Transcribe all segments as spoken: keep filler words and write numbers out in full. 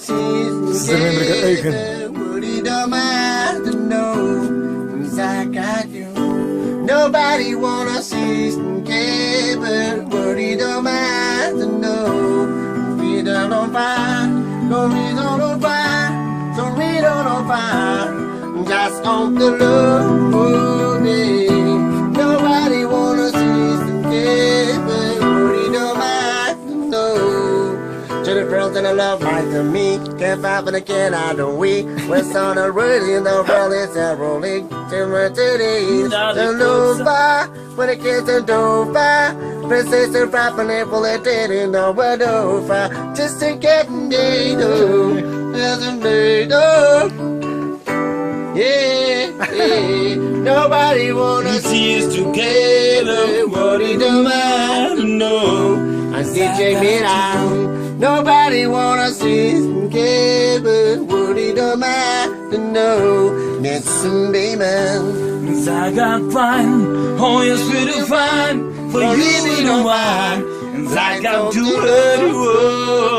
Sizler menen birge Eyken. Nobody wanna see Kevin, what he don't mind to know. We don't on fire, don't we don't on fire, don't we don't on fire. Just on the low, baby. Nobody wanna see Kevin, what he don't mind to know. To the girls in the love like to me, can't fight for the kid out of we. We're on the road in the world is a rolling. Timber to the east, the low fire. When it gets to Dover, princess and rap and it will it did in the world over. Just to get NATO, doesn't NATO. Yeah, yeah. Nobody wanna see us together. What in the mind? No. I see J Milan. Nobody wanna see us together. What in the mind? No, miss some demon. I got fine, oh yes we do fine. For you we do wine, and I got to hurt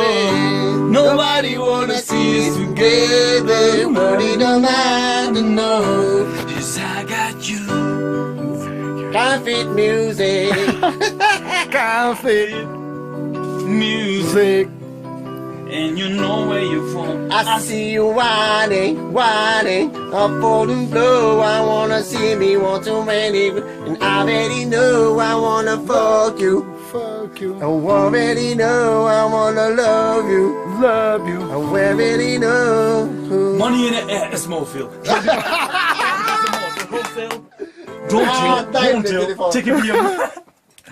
you. Nobody wanna see us together. What in the mind? No, yes I got you. Can't fit music. Can't fit music. And you know where you're from. I see you whining, whining. I'm falling low. I wanna see me want to many. And I already know I wanna fuck you. Fuck you. I already know I wanna love you. Love you. I already know. Money in the air, it's more feel. Don't Ah, tell, don't tell. Take it from